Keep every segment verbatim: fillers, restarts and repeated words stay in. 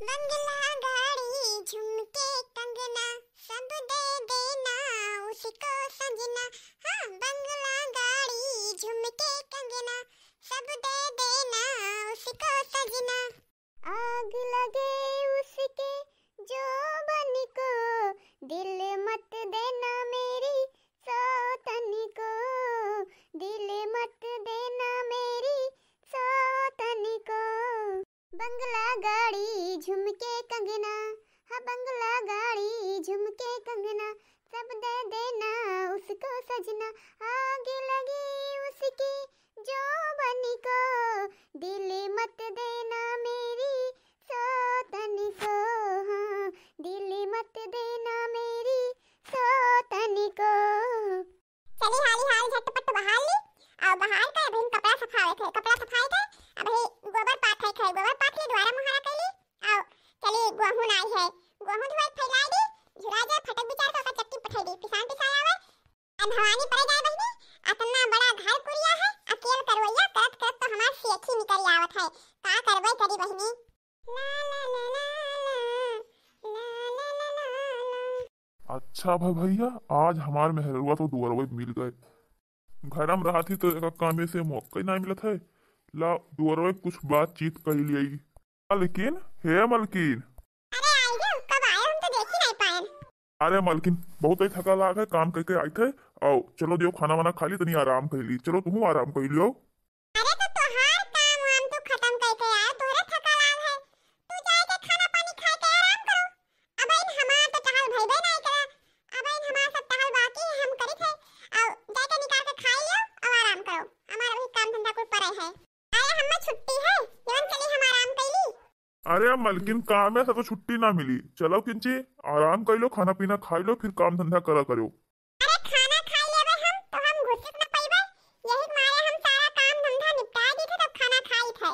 बंगला गाड़ी झुमके कंगना सब दे देना उसको सजना। हाँ, बंगला गाड़ी झुमके कंगना सब दे देना उसको सजना। आग लगे उसके जोबन को, दिल मत देना मेरी सौतन को, दिल मत देना मेरी सौतन को। बंगला गाड़ी झुमके कंगना, हाँ बंगला गाड़ी झुमके कंगना, सब दे देना उसको सजना। आग लगी उसकी जोबन को, दिल मत देना मेरी सौतन को, हाँ दिल मत देना मेरी सौतन को। चली हाली हाल झटपट बहार ली, अउ बहार के अबहिन कपड़ा सफावे थे, कपड़ा सफाए थे, अबही गोबर पाथे थे, गोबर पाथ ली, दुआरा मुहारा कैली, अउ चली गोहूँ नाई है, गोहूँ धोए फैला दी, झुरा जाए फटक बिचार के ओकर चक्की पठाई दी, पिसान पिसाए आवे। अब भवानी परे जाए बहिनी, अतना बड़ा घर कुरिया है, अकेल करवैया करत करत तो हमार सेखी निकल आवत है, का करबे करी बहिनी। ला ला ला ला ला, ला ला ला ला ला। अच्छा भाई भैया, आज हमार मेहररुआ तो दुअरवे मिल गए। घरम रहत ही तो एका कामे से मौका ही ना मिलत है। ला दुअरवे कुछ बातचीत कर लियाई। मलकिन, हे मलकिन। अरे आई रे, कब आए, हम तो देख ही नहीं पाए। अरे मलकिन, बहुत ही थका लाग है, काम करके आई थे। आओ चलो दियो खाना वाना खा ली, तनी आराम कर ली। चलो तुहू आराम कर लियो। अरे तो तोहार काम वाम तू खत्म करके आए, तोहरे थका लाग है, तू जाए के खाना पानी खाए के आराम करो। अब इन हमार तो टहल भइबे नहीं करा, अब इन हमार सब टहल बाकी है, हम करी थे। आओ जाए के निकाल के खाई लियो, अब आराम करो, हमार अभी काम धंधा कुल परे है। अरे हम्मे छुट्टी है, जवन चली हम आराम कैली। अरे मलकिन, कामे से तो छुट्टी ना मिली, चलो किंची आराम कर लो, खाना पीना खाई लो, फिर काम धंधा करा करो। अरे खाना खाई लेबे हम, तो हम घुसे ना पइबे, यही के मारे हम सारा काम धंधा निपटा दी थे, तब खाना खाई थे।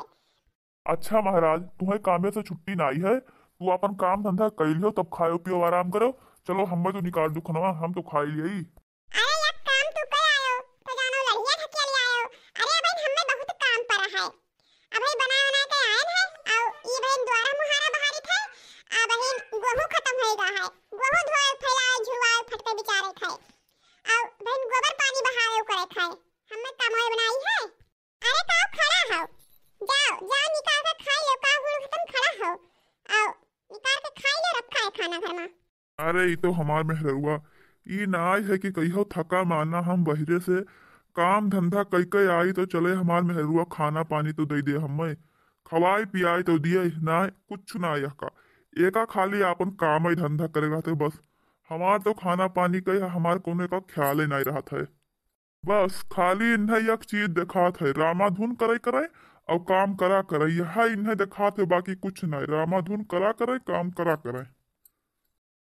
अच्छा महाराज, तुम्हें कामे से छुट्टी नाई है, तू अपन काम धंधा कर लियो, तब खाओ पियो आराम करो। चलो हमें तो निकाल दो खनवा, हम तो खाई लिये। अरे एक काम तू कर आयो, तो जानो लड़िया ढकेल आयो। अरे अबहिन हमें बहुत काम परा है, अबही बनाए बनाए के आयन है, और ई बहिन द्वारा मुहारा बहारी थे, आ बहिन गोहूँ खत्म होए गा है, गोहूँ धोए फैलाए झुआए फटके बिचारे थे, और बहिन गोबर पानी बहावे करे थे, हमें काम होए बनाई है। अरे का खड़ा हो, जाओ जाओ निकाल के खाई लो, का गुड़ खत्म खड़ा हो, आओ निकाल के खाई लो, रखा है खाना घर में। अरे, ई तो हमार मेहररुआ, ई नाय है कि कहियो थका माना हम बहिरे से काम धंधा कई के आई तो चले हमार मेहररुआ खाना पानी तो दे दे हमें, खवाई पियाई तो दिए, नाय, कुछ ना यह का। एका खाली आपन काम ही धंधा करे रहते बस। हमार तो खाना पानी के हमार कोनो का ख्याल ही नहीं रहत है। बस खाली इन्हें एक चीज देखात है, रामाधुन करे करे और काम करा करे, यह इन्हें देखात है, बाकी कुछ नहीं। रामाधुन करा करे, काम करा करे।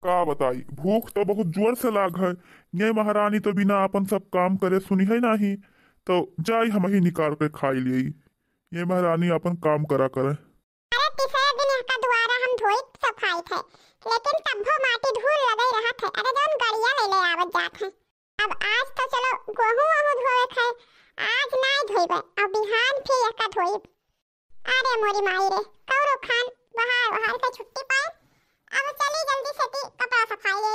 का बताई, भूख तो बहुत जोर से लाग है। ये महारानी तो बिना अपन सब काम करे सुनी है नहीं, तो जाई हम ही निकाल के खाई लिये। ये महारानी अपन काम करा करे। अरे तीसरे दिन एका दुआरा हम धोई सफाई थे, लेकिन तब्बो माटी धूल लगे रहत है। अरे जौन गड़िया ले ले आवत जात है। अब आज तो चलो गोहूँ वहूँ धोवे थे, आज नाय धोइबे, अब बिहान फिर एका धोइब। अरे मोरी माई रे, कौरो खान बहार वहार के छुट्टी पाए। अब चली जल्दी से ती कपड़ा सफाई ले,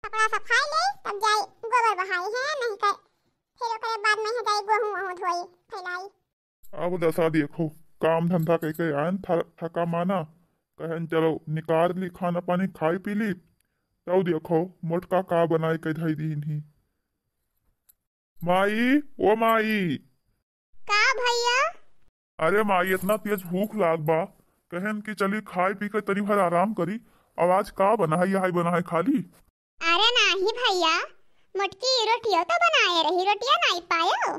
कपड़ा सफाई ले, तब जाई गोबर बहाई है, नहीं के फिर ओकरे बाद में है जाई गोहूँ वहूँ धोई फैलाई। अब दशा देखो, काम धंधा कई के आयन थ-, थका माना, कहन चलो निकाल ली खाना पानी खाई पी ली, तब देखो मोटका का बनाई के धई दीन ही। माई, ओ माई। का भैया? अरे माई, इतना तेज भूख लाग बा, कहन कि चली खाई पी के तनी भर आराम करी। अब आज का बना है, यही बना है खाली? अरे नाही भैया, मोटकी रोटियो तो बनाए रही, रोटिया नाही पायो।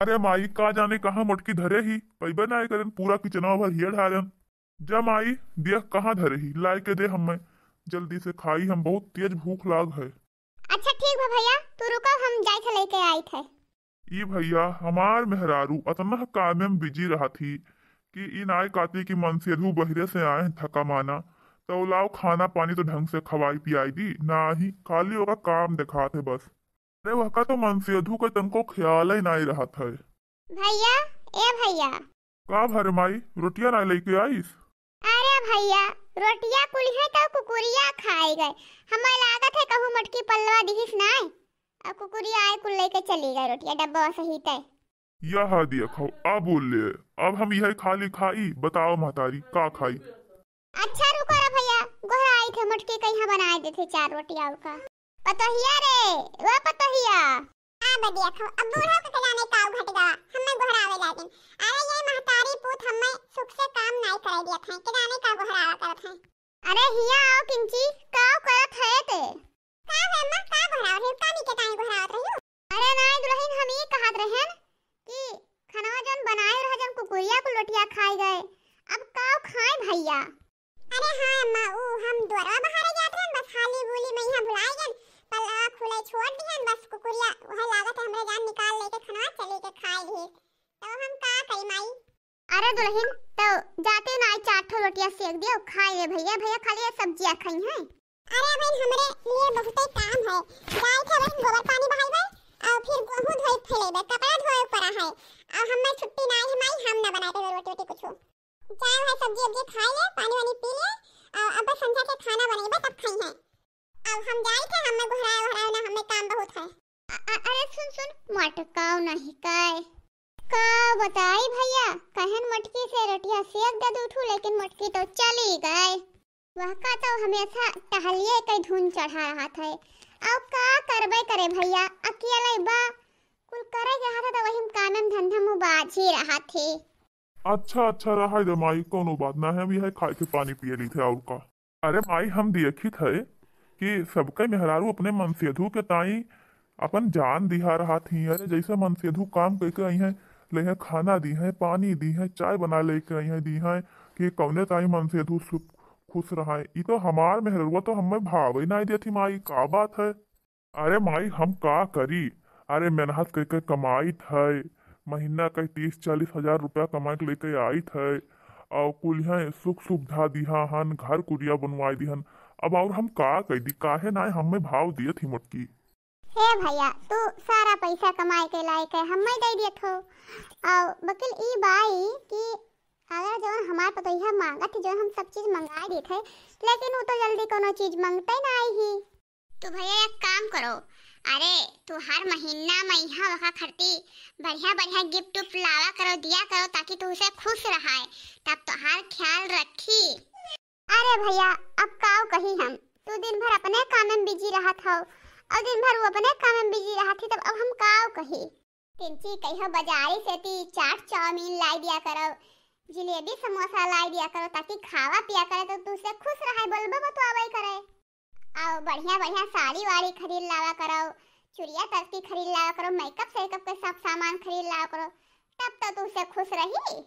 अरे माई, का जाने कहाँ मोटकी धरे ही, पैबे नाय करन, पूरा किचनवा भर हिया ढारन। जा माई, देख कहाँ धरे ही, लाए के दे हमें, जल्दी से खाई, हम बहुत तेज भूख लाग है। अच्छा ठीक बा भैया, तू रुको, हम जाए थे लेके आई थे। ई भैया, हमार मेहरारू अतना कामे में बिजी रहत ही कि ई नाय काती कि मनसेधू बहिरे से आए हैं थका माना, तो लाओ खाना पानी तो ढंग से खवाई पियाई दी, नाही खाली ओका काम देखात है बस। अरे वहका तो मनसेधू के तनको ख्याल ही नाय रहत है। भैया, ए भैया। का भरे माई, रोटिया नाय लेके आईस? अरे भैया, रोटिया कुलिहै तो कुकुरिया खाए गए। हमें लागत है कहूँ मोटकी पल्लवा दिहिस नाय। अब कुकुरिया आए कुल लेके चली गए रोटिया डब्बा सहित है। यह देखो, अब बोल ले, अब हम यह खाली खाई, बताओ महतारी, का खाई? अच्छा रुको रे भैया, गोहराई थे मोटकी कहिया बनाए देथे चार रोटी और का। पतोहिया रे, ओ पतोहिया। आ बे देखो, अब बूढ़ो के जाने का घट गवा, हमें गोहरावे लागिन। अरे ये महतारी पूत हमें सुख से काम नाई करे दियत हैं, के जाने का गोहरावा करत हैं। अरे हिया आओ किंची, का करत है ते? का है अम्मा, का गोहरावत रही? का नी के ताई गोहरावत रही? अरे नाई दुलहिन, हम ई कहत रहेन कि खनवा जौन बनाए रहे, जौन कुकुरिया कुल रोटिया खाए गए, अब काव खाए भैया? अरे हाँ अम्मा, ऊ हम दुआरवा बहारे जात रहन, बस हाली बूली में यहाँ भुलाए गन, पल्लवा खुले छोड़ दिहन, बस कुकुरिया वह लागत है हमरे जान निकाल लेके खनवा चली के खाए ली। तो हम का करी माई? अरे दुलहिन, तो जाते ना आई चार ठो रोटिया सेक दियो, खाए ले भैया, भैया खाली ये सब्जियां खाई हैं। अरे बहन, हमरे लिए बहुते काम है। जाए थे बहन गोबर पानी बहाइबे, और फिर गेहूं धोए फैलेबे, कपड़ा धोए पड़ा है, और हमें छुट्टी ना है माई, हम ना बनाए थे रोटी वोटी कुछ। जाए है सब्जी उब्जी खाए ले, पानी वानी पी ले, और अब संझा के खाना बनेबे तब खाई है। अब हम जाए थे, हमें गोहराए वहराए ना, हमें काम बहुत है। अ-, अ-, अरे सुन सुन, मटकाओ नहीं काय। का बताई भैया, कहन मोटकी से रोटिया सेक दे दू ठू, लेकिन मोटकी तो चली गए। वहका तो हमेशा टहलिए के धुन चढ़ा रहत है। अब का करबे करे भैया, अकेले बा, कुल करे के हाथ तो वही काम में धंधा में बाझी रहत है। अच्छा अच्छा, रहा दे माई, कोनो बात ना है, हम यह खाए के पानी पिए ली थे और का। अरे माई, हम देखित है कि सबके मेहरारू अपने मनसेधु के ताई अपन जान दिहा रहत ही। अरे जैसे मनसेधु काम करके आई हैं, ले हैं खाना दी हैं, पानी दी हैं, चाय बना लेके आई हैं, दी हैं कि कौने ताई मनसेधु सुख खुश रहा है। ई तो हमार मेहररुआ तो हमें भावे नहीं देती माई, का बात है? अरे माई, हम का करी? अरे मेहनत करके कमाइत है, महीना के तीस चालीस हजार रुपया कमाई के लेके आइत है, और कुल यहाँ सुख सुविधा दिहा हन, घर कुरिया बनवाई दिहन। अब और हम का कह दी, काहे ना हमें भाव दिए थी मोटकी। हे भैया, तू सारा पैसा कमाए के लायक है, हमें दे दिए थो। और बकिल ई बाई कि अगर जौन हमार पतोहिया मांगत थी, जौन हम सब चीज मंगाए देत है, लेकिन वो तो जल्दी कोनो चीज मांगते ना आई ही। तो भैया एक काम करो, अरे तू हर महीना में यहाँ वहाँ खरती बढ़िया बढ़िया गिफ्ट उफ्ट लावा करो, दिया करो, ताकि तू उसे खुश रहाए, तब तोहार ख्याल रखी। अरे भैया, अब काव कही हम, तू दिन भर अपने काम में बिजी रहत हौ और दिन भर वो अपने काम में बिजी रहत ही, तब अब हम काव कही। किंची कहियो बाजारी से ती चाट चाउमीन लाई दिया करो, जिलेबी समोसा लाई दिया करो, ताकि खावा पिया करे तो तू से खुश रहे, बोलबो बतुआवे करे। और बढ़िया बढ़िया साड़ी वाड़ी खरीद लावा करो, चुरिया तस्ती खरीद लावा करो, मेकअप सेकअप के सब सामान खरीद लावा करो, तब तो तू से खुश रही।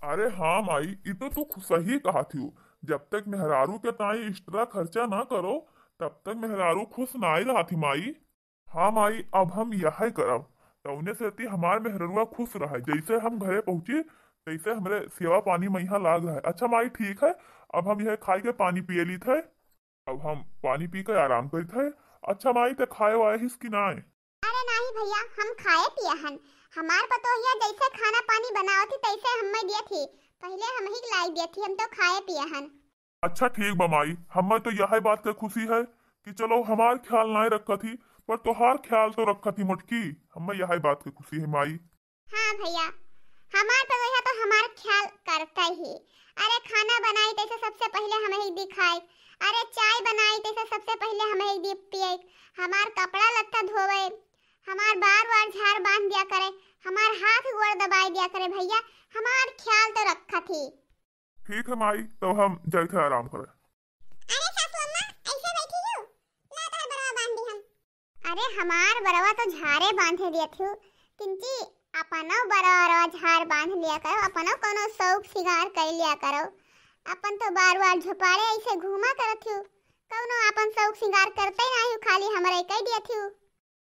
अरे हाँ माई, ई तो तू खु-, सही कहा थियू। जब तक मेहरारू के ताई एक्स्ट्रा खर्चा ना करो, तब तक मेहरारू खुश ना ही रहा थी माई। हाँ माई, अब हम यह करब, तौने से ती हमार मेहररुआ खुश रहे। जैसे हम घरे पहुँची, तैसे हमरे सेवा पानी में यहाँ लाग रहे। अच्छा माई, ठीक है, अब हम यह खाई के पानी पिए लीत है। अब हम पानी पी के आराम करित है। अच्छा माई, ते खाए वाए हिस कि नाय? अरे नाही भैया, हम खाए पिए हन। हमार पतोहिया जैसे खाना पानी बनावत ही, तैसे हमें दियत ही। पहले हम ही लाई दियत ही, हम तो खाए पिए हन। अच्छा ठीक बा माई, हमें तो यह बात के खुशी है कि चलो हमार ख्याल नाय रखत ही, पर तोहार ख्याल तो रखत ही मोटकी। हमें यह बात के खुशी है माई। हाँ भैया, हमार पतोहिया तो हमार ख्याल करता ही। अरे खाना बनाई तैसे सबसे पहले हम ही दिखाए, अरे चाय बनाई तैसे सबसे पहले हम ही दी पिए, हमार कपड़ा लत्ता धोवे, हमार बार बार झाड़ बांध दिया करे, हमार हाथ गोड़ दबाई दिया करे भैया, हमार ख्याल तो रखत ही। ठीक है माई, तो हम जाइत है आराम करे। अरे सासू अम्मा, ऐसे बैठी हो? ला तोहर बरवा बांध दी हम। अरे हमार बरवा तो झारे बांधे दिया थी, किंची अपनो बरवा झार बांध लिया करो, अपनो कोनो शौक सिंगार कर लिया करो। अपन तो बार बार झोपाड़े ऐसे घूमा करत थी, कौनो अपन शौक सिंगार करते नहीं, खाली हमरे कह दिया थी।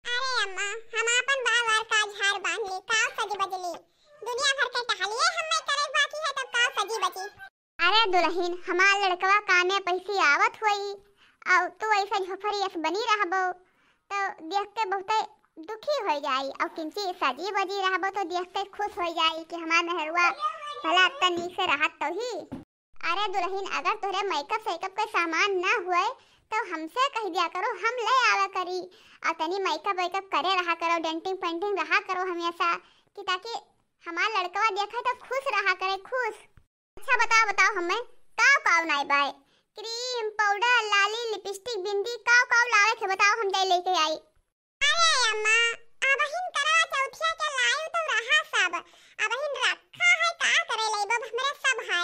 अरे अम्मा, हम आपन बार बार का झार बांध ली, का सज बजली? दुनिया भर के टहलिए हमें करे बाकी है, तब का सजी बजी? अरे दुलहिन, हमार लड़कवा कामे पैसी आवत होई, और तू ऐसे झोपड़ी अस बनी रहबो, तो देख के बहुते दुखी हो जाई, और किंची सजी बजी रहबो तो देख के खुश हो जाई कि हमार मेहरुआ भला तनी से रहत तो ही। अरे दुलहिन, अगर तोहरे मेकअप सेकअप के सामान ना हुए तो हमसे कहि दिया करो, हम ले आवा करी। अउर तनी मेकअप वेकअप करे रहा करो, डेंटिंग पेंटिंग रहा करो हमेशा, कि ताकि हमार लड़कवा देखे तो खुश रहा करे, खुश। अच्छा बताओ, बताओ हमें काव काव नाई बाय? क्रीम, पाउडर, लाली, लिपस्टिक, बिंदी, काव काव लावे के बताओ, हम जाई लेके आई। अरे अम्मा, अबहिन करवा चौथिया के लायु तो रहा सब, अबहिन रखा है, का करे लेबो, हमरे सब है।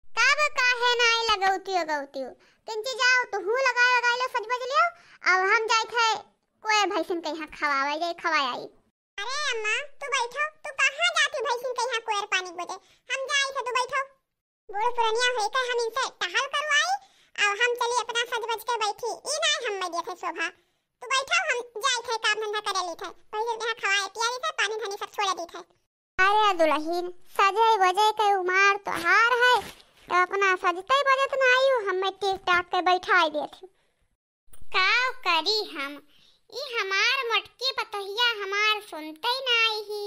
तब काहे नाई लगौतियो गौतियो, किंची जाओ तुहू लगाए लगाए लो, सज बज लियो। अब हम जाइत है कोई भैंसिन के यहाँ खवावे जाए, खवाए आई। अरे अम्मा, तू बैठो, तू कहाँ जाती भैंसिन के यहाँ कोयर पानी बोझे? हम जाई थे, तू बैठो। बूढ़ पुरनिया होई के हम इनसे टहल करवाई, और हम चली अपना सज बज के बैठी। ई नाई हम में दिए थे शोभा। तू बैठो, हम जाई थे काम धंधा करे ली थे। भैंसिन के यहाँ खवाए पिया ली थे, पानी धनी सब छोड़े दी थे। अरे दुलहिन, सजे बजे के उमार तोहार है, तो अपना सजते बजत नाई हो, हमें टीप टाप के बैठाई देत ही। काव करी हम, ई हमार मोटकी पतोहिया हमार सुनते नाई ही।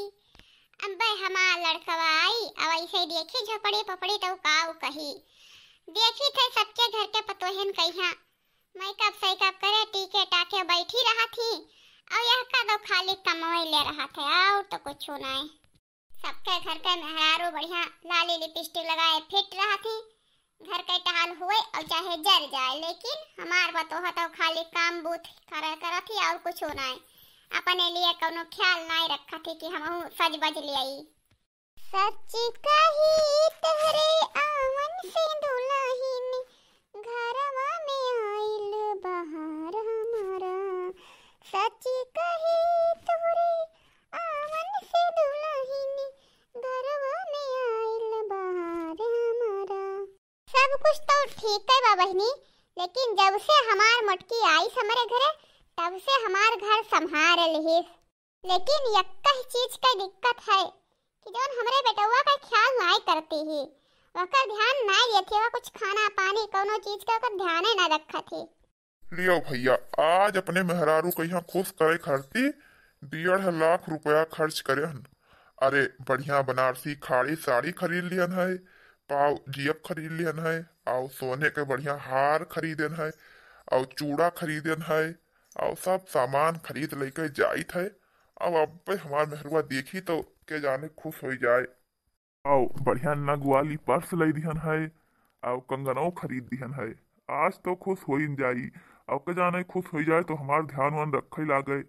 अबे हमार लड़कवा आई, अब ऐसे देखी झपड़ी पपड़ी तो काव कही। देखी थे सबके घर के पतोहन कहिया मेकअप सेकअप करे, टीके टाके बैठी रहा थी, और यह का दो खाली कमवई ले रहा थे, और तो कुछ नाई। सबके घर के मेहरारू बढ़िया लाली लिपस्टिक लगाए फिट रहा थी, घर के टहल हुए और चाहे जर जाए, लेकिन हमार बतोह तो खाली काम बूत करे करत ही और कुछ नाई, अपने लिए कौनो ख्याल नाई रखा थी कि हमहू सज बज लियाई। सच कही तोहरे आवन से दुलहिन, घरवा में आइल बहार हमारा। सच कही तोहरे आवन से दुलहिन, घरवा में आइल बहार हमारा। सब कुछ तो ठीक है बा बहिनी, लेकिन जब से हमार मोटकी आइस हमरे घरे, तब से हमार घर संभार लिहिस। लेकिन यक्कह चीज के दिक्कत है कि जौन हमरे बेटउआ के ख्याल नाई करती ही, ओकर ध्यान नाई देती, ओकर कुछ खाना पानी कौनो चीज के ओकर ध्याने ना रखत ही। लियो भैया, आज अपने मेहरारू के यहाँ खुश करे खातिर डेढ़ लाख रुपया खर्च करे हन। अरे बढ़िया बनारसी खाड़ी साड़ी खरीद लिहन है, पाव जियप खरीद लिहन है, और सोने के बढ़िया हार खरीदन है, और चूड़ा खरीदन है, और सब सामान खरीद लेके जाइत है। अब अब्बे हमार मेहरुआ देखी तो के जाने खुश होई जाए। और बढ़िया नग वाली पर्स ले दिहन है, और कंगनौ खरीद दिहन है। आज तो खुश होइन जाई, और के जाने खुश होई जाए तो हमार ध्यान वान रखे लागे।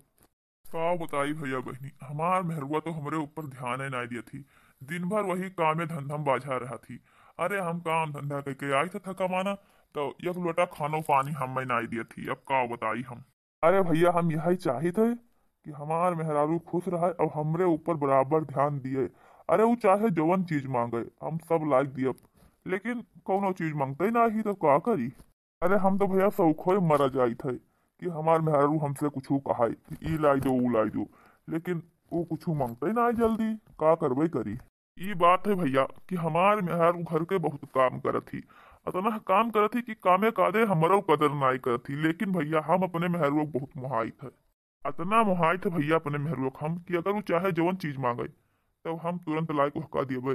का बताई भैया बहिनी, हमार मेहरुआ तो हमरे ऊपर ध्याने नाई दिया थी। दिन भर वही कामे धंधा में बाझा रहा थी। अरे हम काम धंधा करके आई था थका माना, तो एक लोटा खानो पानी हमें नाई दिया थी। अब का बताई हम। अरे भैया, हम यही चाहित है कि हमार मेहरारू खुश रहे और हमरे ऊपर बराबर ध्यान दिए। अरे उ चाहे जवन चीज मांगे, हम सब लाइ दियब, लेकिन कौनो चीज मांगते ही नाई तो का करी। अरे हम तो भैया शौक होए मरा जाइत है कि हमार मेहरारू हमसे कुछ कहाई कि ई लाई दो, ऊ लाई दो, लेकिन वो कुछ मांगते ही ना जल्दी, का करबे करी। ई बात है भैया कि हमार मेहरारू घर के बहुत काम करत ही, अतना काम करत ही कि कामे कादे हमरो कदर नाई करत ही। लेकिन भैया हम अपने मेहरारू बहुत मोहाइत है, अतना मोहाइत है भैया अपने मेहरारू हम कि अगर वो चाहे जवन चीज मांगे तब हम तुरंत लाइक वहका दियबे।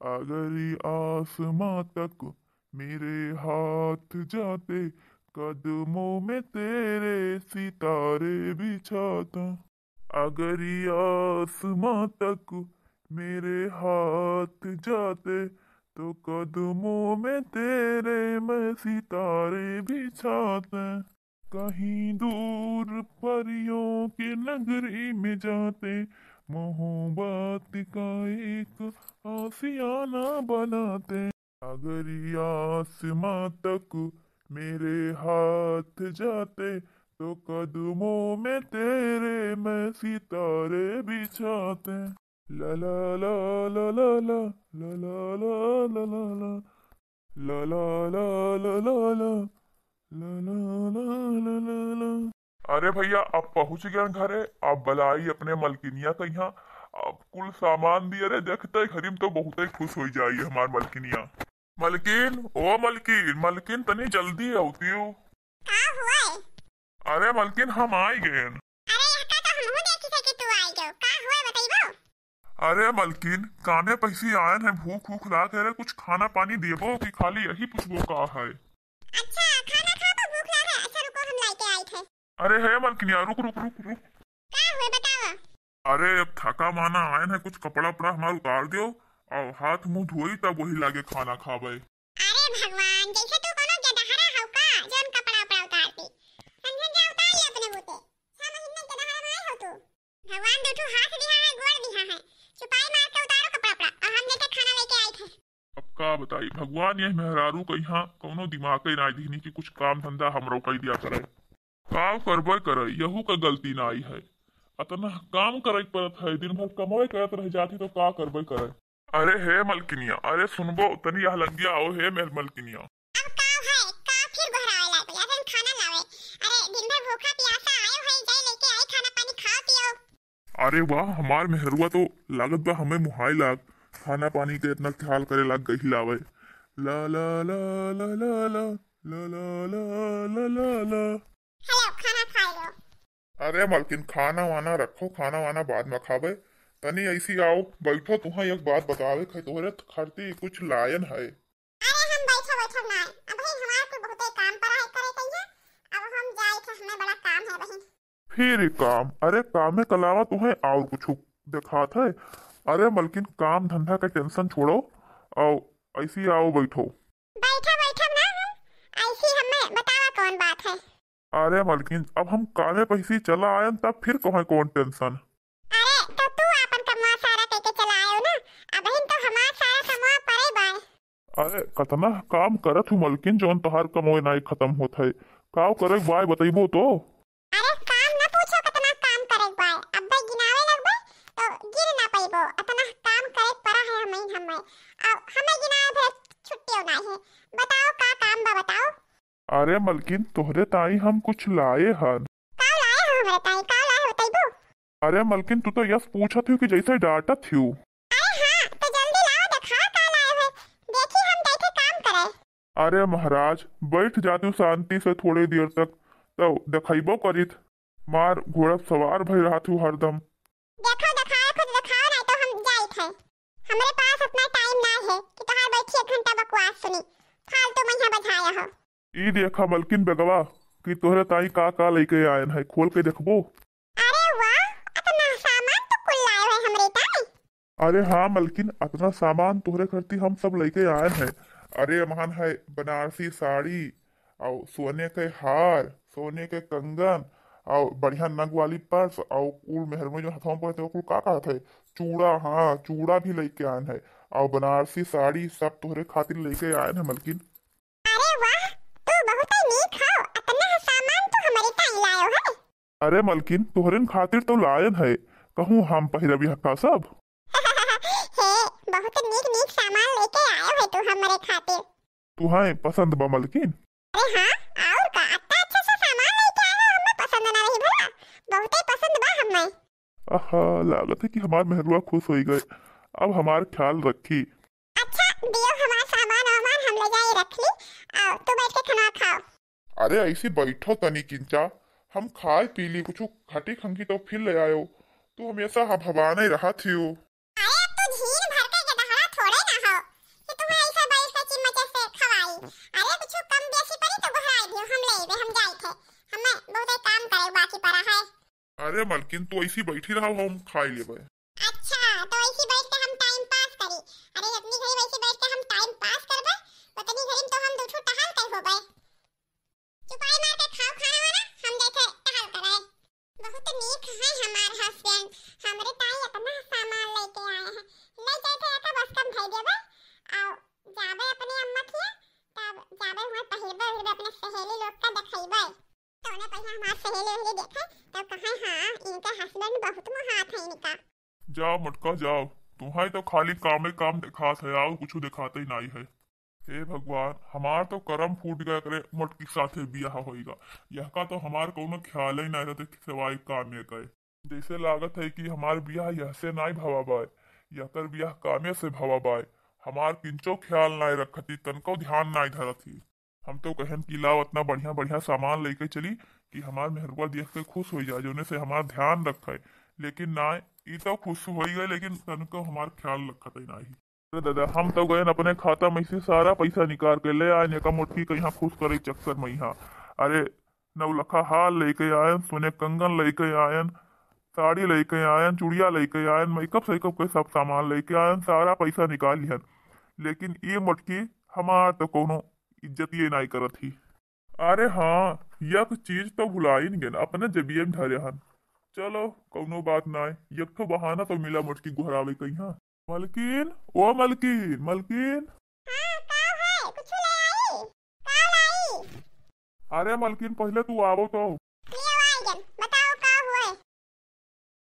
अगर ये आसमां तक मेरे हाथ जाते, कदमों में तेरे सितारे बिछाता। अगर ये आसमां तक मेरे हाथ जाते, तो कदमों में तेरे मैं सितारे बिछाते। कहीं दूर परियों के नगरी में जाते, मोहब्बत का एक आशियाना बनाते। अगर ये आसमां तक मेरे हाथ जाते, तो कदमों में तेरे मैं सितारे बिछाते। ला ला ला ला ला ला, ला ला ला ला ला ला, ला ला ला ला ला ला, ला ला ला ला ला ला। अरे भैया, अब पहुँच गए घरे, अब बलाई अपने मलकिनिया के यहाँ। अब कुल सामान दिए रे, देखते घरी में तो बहुत ही खुश हो जाई हमार मलकिनिया। मलकिन, ओ मलकिन, मलकिन तनी जल्दी आवतियो। का हुआ है? अरे मलकिन, हम आई गए। अरे, यह का तो हमहू देखी थे कि तू आई गयो। का हुआ है, बताइबो? अरे मलकिन, कामे पैसी आयन है, भूख भूख लाग है रे, कुछ खाना पानी देबो कि खाली यही पूछबो का है? अच्छा, खाना खाबो, भूख लाग है। अच्छा रुको, हम लाइके आइत है। अरे हे मलकिनिया, रुक रुक रुक रुक। का हुए बतावा? अरे अब थका माना आयन है, कुछ कपड़ा उपड़ा हमार उतार दियो, और हाथ मुंह धोई तब वही लागे खाना खाबे। अरे भगवान, जैसे तू कोनो गदहरा हौ का, जौन कपड़ा उपड़ा उतार दी। समझन जा, उतार ले अपने बूते। छह महीने गदहरा नाय हो तू। भगवान दू ठो हाथ दिहा है, गोड़ दिहा है, चुपाई मार के उतारो कपड़ा उपड़ा, और हम जाके खाना लेके आइत है। अब का बताई, भगवान यह मेहरारू कहिया कौनो दिमाग ही ना दीनी कि कुछ काम धंधा हमरो कई दिया करे। का करबे करे, यहू का गलती ना आई है। अतना काम करे के परत है, दिन भर कमवे करत रह जाती तो का करबे करे। अरे हे मलकिनिया, अरे सुनबो, तनी यह लंगिया आओ हे मेल मलकिनिया। अब का है, का फिर गोहरावे लागल? अरे खाना लावे। अरे दिन भर भूखा प्यासा आयो है, जाई लेके आई खाना पानी, खाओ पियो। अरे वाह, हमार मेहरुआ तो लागत बा हमें मुहाई लाग, खाना पानी के इतना ख्याल करे लाग गही लावे। ला ला ला ला ला ला ला ला ला ला ला ला। हेलो, खाना खा लो। अरे मलकिन, खाना वाना रखो, खाना वाना बाद में खाबे। तनी ऐसी आओ, बैठो, तुहा एक बात बतावे के है, तोहरे खरती कुछ लायन है। अरे हम बैठो बैठो ना, अबही हमार तो बहुते काम पड़ा है करे के है। अब हम जाई थे, हमें बड़ा काम है बहिन। फिर एक काम, अरे कामे के अलावा तुहे और कुछ देखात है? अरे मलकिन, काम धंधा के टेंशन छोड़ो, आओ ऐसी आओ बैठो। बैठा बैठा ना हम, ऐसी हमें बतावा कौन बात है। अरे मलकिन, अब हम कामे पैसी चला आयन, तब फिर कहे कौन टेंशन? अरे तो तू आपन कमवा सारा कइके चला आयो ना, अबहिन तो हमार सारा कमवा पड़े बाय। अरे कतना काम करत हूँ मलकिन, जौन तोहार कमवे नाई खत्म होत है। काव करे बाय बतैबो तो? अरे काम न पूछो, कतना काम करे बाय, अब्बे गिनावे लगबे तो गिन ना पैबो, अतना काम करे पड़ा है हमें, हमें। अब हमें गिनावे भर छुट्टियो नाई है। बताओ का काम बा, बताओ। अरे मलकिन, तोहरे ताई हम कुछ लाए हन। का लाए हो हमरे ताई, का लाए हो बतैबो? अरे मलकिन, तू तो यस पूछत हूँ कि जैसे डांटत हूँ। अरे हाँ, तो जल्दी लाओ, देखा का लाए हो, देखी हम कैसे काम करे। अरे महाराज, बैठ जातू शांति से थोड़े देर तक, तो देखैबो करित। मार घोड़ा सवार भई रहत हूँ हरदम। देखो, देखाओ, कुछ देखाओ, नहीं तो हम जाइत है। हमरे पास उतना टाइम ना है कि तोहार बैठी एक घंटा बकवास सुनी। फालतू मैया बजाया हो। ई देखा मलकिन बेगवा कि तोहरे ताई का का लइके आयन है, खोल के देखबो? अरे वाह, इतना सामान तो कुल लाए है हमरे ताई। अरे हाँ मलकिन, इतना सामान तोहरे खरती हम सब लइके आयन है। अरे अमहन है बनारसी साड़ी, और सोने के हार, सोने के कंगन, और बढ़िया नग वाली पर्स, और कुल मेहर में जो हथवा में पहनते हैं, कुल का कहत है, चूड़ा, हाँ, चूड़ा भी लइके आयन है, और बनारसी साड़ी सब तोहरे खातिर लइके आयन है मलकिन। अरे वाह, तू बहुत ही नीक हो, इतना सामान तू हमरे ताई लायो है। अरे मलकिन, तोहरेन खातिर तो लायन है, कहूँ हम पहिरब यह का सब। हे, बहुत नीक नीक सामान लेके आयो है तू हमरे खातिर। तुहाई पसंद बा मलकिन? अरे हाँ, और का, इतना अच्छा अच्छा सामान लेके आए हो, हमें पसंद ना रही भला, बहुते पसंद बा हमें। आहा, लागत है कि हमार मेहरुआ खुश होई गए, अब हमार ख्याल रखी। अच्छा, दियो हमार सामान वामान हम ले जाए रख ली, आओ तू बैठ के खाना खाओ। अरे ऐसी बैठो तनी किंचा, हम खाए पी ली, कुछ खटी खंगी तो फिर ले आयो, तू हमेशा हबहबाने रहत हियो। अरे, अब तू झीन भर के गदहरा थोड़े ना हो कि तुम्हें ऐसे बैठ के चिम्मचे से खवाई। अरे, कुछ कम बेसी पड़ी तो गोहराई दियो, हम ले लेबे, हम जाई थे। हमें बहुते काम करे बाकी पड़ा है। अरे मलकिन, तू ऐसी बैठी रहो, हम खाई लेबे। अच्छा, तो ऐसी बैठ के हम टाइम पास करी। अरे, जितनी घड़ी वैसी बैठ के हम टाइम पास करबे, उतनी घड़ी में तो हम दू ठो टहल कर होबे। चुपाई मार के खाओ खाना वाना, हम जाइथे टहल करे। बहुत नीक है हमार हस्बैंड, हमरे ताई इतना सामान लेके आए हैं, ले जाइथे एका बस्ता में धई देबे, और जाबे अपने अम्मा किया, तब जाबे हुआ पहिरबे उहिरबे अपने सहेली लोग का देखइबे। तो उन्हें पहले हमार सहेली उहेली देखे, तब कहे, "हाँ, इनका हस्बैंड बहुत मोहात है इनका।" जाओ मटका जाओ, तुम्हारी तो खाली कामे काम देखात है, और कुछ देखाते ही नहीं है। हे भगवान, हमार तो करम फूट गया करे, मोटकी साथे बियाह होइगा। यहका तो हमार कौनो ख्याल ही नाई रहते कि सिवाय कामे के। जैसे लागत है कि हमार बियाह यहसे नाई भवा बाय, यहकर बियाह कामे से भवा बाय। हमार किंचो ख्याल नाई रखती, तनको ध्यान नाई धरत ही। हम तो कहन कि लाओ, इतना बढ़िया बढ़िया सामान लेके चली कि हमार मेहरुआ देख के खुश हो जाए, जोने से हमार ध्यान रखे। लेकिन नाय, ई तो खुश होइ गए, लेकिन तनको हमार ख्याल रखत ही नाही। अरे दादा, हम तो गएन अपने खाता में से सारा पैसा निकाल के ले आएन, एका मोटकी के यहाँ खुश करे चक्कर में यहाँ। अरे, नौलखा हार लेके आएन, सोने कंगन लेके आएन, साड़ी लेके आएन, चूड़िया लेके आएन, मेकअप सेकअप के सब सामान लेके आएन, सारा पैसा निकाल लिहन। लेकिन ई मोटकी हमार तो कौनो इज्जतिये नाई करत ही। अरे हाँ, यक चीज तो भुलाइन गेन, अपने जेबिये में धरे हन। चलो, कौनो बात नाय, यक ठो बहाना तो मिला मोटकी गोहरावे कइहाँ। मलकिन, ओ मलकिन, मलकिन। हाँ, का है? कुछ ले आई? का लाई? अरे मलकिन, पहिले तू आवो तो।